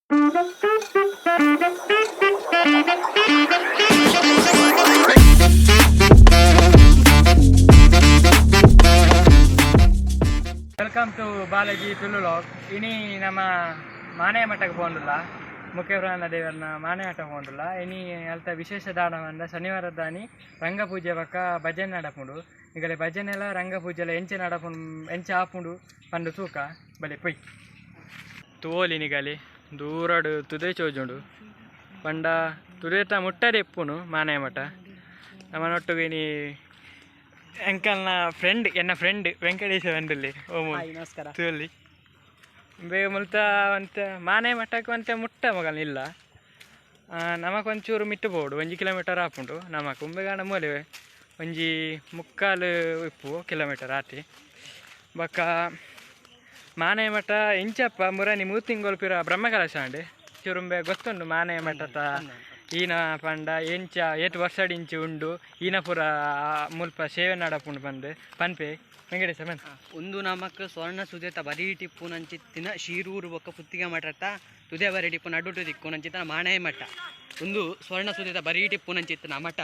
Welcome to Balaji Tulu vlog. ಇನಿ ನಮ್ಮ ಮಾನೆಯ ಮಠಕ್ಕೆ ಪೋಂಡುಲ್ಲ, ಮುಖ್ಯಪ್ರಾಣ ದೇವರನ ಮಾನೆ ಮಠ ಪೋಂಡುಲ್ಲ. ಇನಿ ಅಲ್ತ ವಿಶೇಷ ದಾನ ಪಂಡ ಶನಿವಾರ ದಾನಿ ರಂಗಪೂಜೆ ಬೊಕ್ಕ ಭಜನೆ ನಡಪುಂಡು. ಈಗಲೆ ಭಜನೆ ಎಲ್ಲ ರಂಗಪೂಜೆ ಎಲ್ಲ ಎಂಚ ನಡಪುಂಡು ಎಂಚ ಆಪುಂಡು ಪಂಡು ತೂಕ ಬಲೆ ಪೊಯ್ ತೋಲಿ. ನಿಗಲಿ ದೂರಡು ತುದೆ ಚೋಜುಂಡು ಪಂಡ ತುದೇತ ಮುಟ್ಟರೆ ಇಪ್ಪುನು ಮಾನೆಯ ಮಠ. ನಮ್ಮನೊಟ್ಟಿಗೆ ಇನಿ ಎಂಕಲ್ನ ಫ್ರೆಂಡ್, ಎನ್ನ ಫ್ರೆಂಡ್ ವೆಂಕಟೇಶ ಬಂದಲ್ಲಿ. ಓಮು. ನಮಸ್ಕಾರ. ತೋಲಿ ಬೇಗ ಮುಲ್ತ ಒಂತೆ ಮಾನೆ ಮಠಕ್ಕೆ ಒಂತೆ ಮುಟ್ಟ ಮಗಲ್ ಇಲ್ಲ, ನಮಕ್ ಒಂಚೂರು ಮಿಟ್ಟು ಬೋಡು ಒಂಜಿ ಕಿಲೋಮೀಟರ್ ಆಪುಂಡು ನಮಕ್. ಉಂಬೆಗಾಣ ಮೂಲೆ ಒಂಜಿ ಮುಕ್ಕಾಲು ಇಪ್ಪು ಕಿಲೋಮೀಟರ್ ಆತಿ. ಬೊಕ್ಕ ಮಾನೆ ಮಠ ಇಂಚಪ್ಪ ಮುರನಿ ಮೂರು ತಿಂಗಳು ಪಿರ ಬ್ರಹ್ಮಕಲಶ ಅಂಡ್ ಚುರುಂಬೆ ಗೊತ್ತುಂಡು. ಮಾನೆ ಮಠದ ಈನ ಪಂಡ ಎಂಚ ಏತ್ ವರ್ಷಡ್ ಇಂಚಿ ಉಂಡು, ಈನ ಪೂರ ಮುಲ್ಪ ಸೇವೆ ನಡಪುಂಡು ಪಂದ್ ಪನ್ಪೆ ವೆಂಕಟೇಶ ಬನ್. ಒಂದು ನಮಕ್ ಸ್ವರ್ಣ ಸುದೇತ ಬರೀ ಟಿಪ್ಪುನಂಚಿತ್ತಿನ ಶೀರೂರು ಬೊಕ್ಕ ಪುತ್ತಿಗೆ ಮಠ ತುದೆ ಬರಿ ಟಿಪ್ಪು ನಡುಟು ದಿಕ್ಕುನಂಚಿತ್ತಿನ ಮಾಣೆ ಮಠ. ಒಂದು ಸ್ವರ್ಣ ಸುದೇತ ಬರೀ ಟಿಪ್ಪುನಂಚಿತ್ತಿನ ಮಠ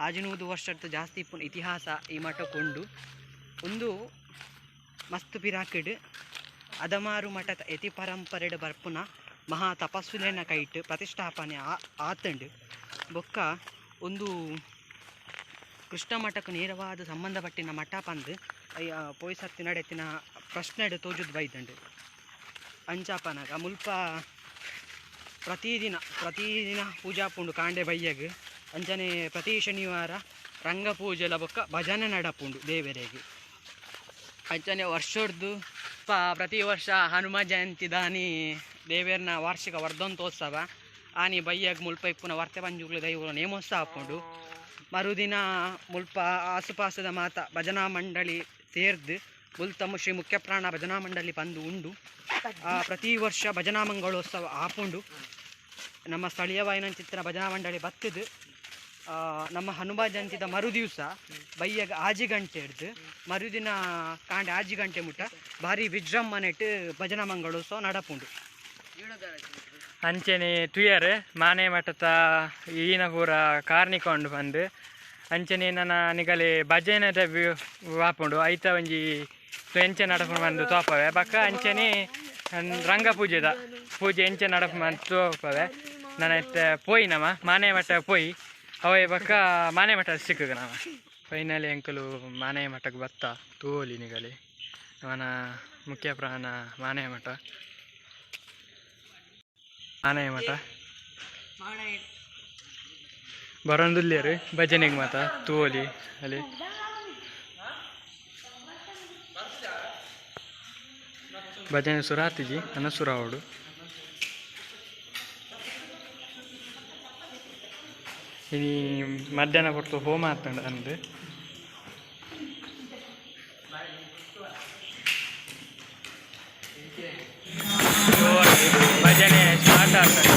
ಆಜಿನೂದು ವರ್ಷದ ಜಾಸ್ತಿ ಇಪ್ಪುನ ಇತಿಹಾಸ ಈ ಮಠಕ್ಕೊಂಡು. ಒಂದು ಮಸ್ತ್ ಪಿರಾಕಿಡ್ ಅದಮಾರು ಮಠದ ಯತಿ ಪರಂಪರೆಡ್ ಬರ್ಪುನ ಮಹಾ ತಪಸ್ವಿಲೇನ ಕೈಟ್ ಪ್ರತಿಷ್ಠಾಪನೆ ಆತಂಡು. ಬೊಕ್ಕ ಒಂದು ಕೃಷ್ಣ ಮಠಕ್ಕೆ ನೇರವಾದ ಸಂಬಂಧಪಟ್ಟಿನ ಮಠ ಪಂದ್ ಪೋಯ್ಸತ್ತಿ ನಡೆತಿನ ಪ್ರಶ್ನೆಡ್ ತೋಜುದ್ ಬೈದಂಡು. ಅಂಚಾಪನಾಗ ಮುಲ್ಪ ಪ್ರತಿದಿನ ಪ್ರತಿದಿನ ಪೂಜಾ ಪುಂಡು ಕಾಂಡೆ ಬಯ್ಯಗ್. ಅಂಚನೆ ಪ್ರತಿ ಶನಿವಾರ ರಂಗಪೂಜೆಲ ಬೊಕ್ಕ ಭಜನೆ ನಡಪುಂಡು ದೇವರೆಗೆ. ಅಂಚನೆ ವರ್ಷೊಡ್ದು ಪ್ರತಿ ವರ್ಷ ಹನುಮ ಜಯಂತಿ ದಾನಿ ದೇವೇರ್ನ ವಾರ್ಷಿಕ ವರ್ಧಂತೋತ್ಸವ ಆನಿ ಬಯ್ಯಗ್ ಮುಲ್ಪ ಇಪ್ಪುನ ವರ್ತೆ ಪಂಜುಗ್ಲು ದೈವಗಳು ನೇಮೋತ್ಸವ ಆಪುಂಡು. ಮರುದಿನ ಮುಲ್ಪ ಆಸುಪಾಸದ ಮಾತ ಭಜನಾ ಮಂಡಳಿ ಸೇರ್ದು ಮುಲ್ತಮ್ಮ ಶ್ರೀ ಮುಖ್ಯಪ್ರಾಣ ಭಜನಾ ಮಂಡಳಿ ಬಂದು ಉಂಡು. ಪ್ರತಿ ವರ್ಷ ಭಜನಾ ಮಂಗಳೋತ್ಸವ ಆಪುಂಡು. ನಮ್ಮ ಸ್ಥಳೀಯವಾಯಿನಂಚಿತ್ತಿನ ಭಜನಾ ಮಂಡಳಿ ಬತ್ತದು ನಮ್ಮ ಹನುಮ ಜಯಂತಿದ ಮರುದಿವಸ ಬಯ್ಯಗ ಆಜಿ ಗಂಟೆ ಹಿಡ್ದು ಮರುದಿನ ಕಾಂಡೆ ಆಜಿ ಗಂಟೆ ಮುಟ್ಟ ಭಾರಿ ವಿಜೃಂಭಣೆಟ್ ಭಜನಾ ಮಂಗಳೋತ್ಸವ ನಡಪುಂಡು. ಅಂಚನೆ ತುಯರ್ ಮಾನೆ ಮಠದ ಈನ ಪೂರ ಕಾರ್ನಿಕ ಉಂಡು ಬಂದು. ಅಂಚನೆ ನನ್ನ ನಿಗಲೆ ಭಜನೆದ ವಾಪುಂಡು ಐತ ಒಂಜಿ ಎಂಚೆ ನಡಪುಂಡು ಬಂದು ತೋಪವೆ. ಬೊಕ್ಕ ಅಂಚನೆ ರಂಗಪೂಜೆದ ಪೂಜೆ ಎಂಚೆ ನಡಪು ಬಂದು ತೋಪವೆ. ನನ್ನ ಇತ್ತೆ ಪೋಯಿ ನಮ ಮಾನೆ ಮಠ ಪೋಯಿ ಅವೇ ಬೊಕ್ಕ ಮಾನೆ ಮಠ ಸಿಕ್ಕುಗ ನಮ. ಫೈನಲಿ ಅಂಕಲು ಮಾನೆ ಮಠಕ್ಕೆ ಬತ್ತ ತೋಲಿ ನಿಗಲಿ ನಮನ ಮುಖ್ಯ ಪ್ರಾಣ ಮಾನೆ ಮಠ. ಮಾನೆ ಮಠ ಬರೋಂದುಲ್ಲೇರು ಭಜನೆಗೆ ಮಾತ ತೋಲಿ ಅಲ್ಲಿ. ಭಜನೆ ಸುರಾತಿಜಿ ನನ್ನ ಸುರಾವಡು. ಇನಿ ಮಧ್ಯಾಹ್ನ ಕೊಡ್ತು ಹೋಮ ಆತಂಡ ಅಂದು. ಭಜನೆ ಸ್ಟಾರ್ಟ್ ಆಗ್ತದೆ.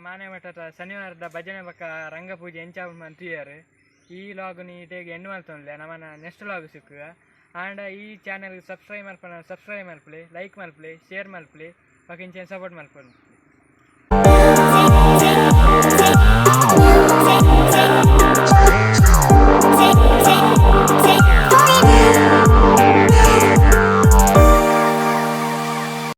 ಮಾನೆ ಮಠದ ಶನಿವಾರದ ಭಜನೆ ಬಕ್ಕ ರಂಗಪೂಜೆ ಎಂಚ ಮಂತ್ರಿಯರು ಈ ಲಾಗ್ ನೀಟೇಗೆ ಎಂಡ್ ಮಲ್ತೊಂಡ್ಲೆ ನಮ್ಮನ ನೆಕ್ಸ್ಟ್ ಲಾಗ್ ಸಿಕ್ಕುಗ. ಆಂಡ ಈ ಚಾನೆಲ್ ಸಬ್ಸ್ಕ್ರೈಬ್ ಮಲ್ಪನ ಸಬ್ಸ್ಕ್ರೈಬ್ ಮಲ್ಪಲೆ, ಲೈಕ್ ಮಲ್ಪಲೆ, ಶೇರ್ ಮಲ್ಪಲೆ, ಬೊಕ ಇಂಚೆನ್ ಸಪೋರ್ಟ್ ಮಲ್ಪೊಡು.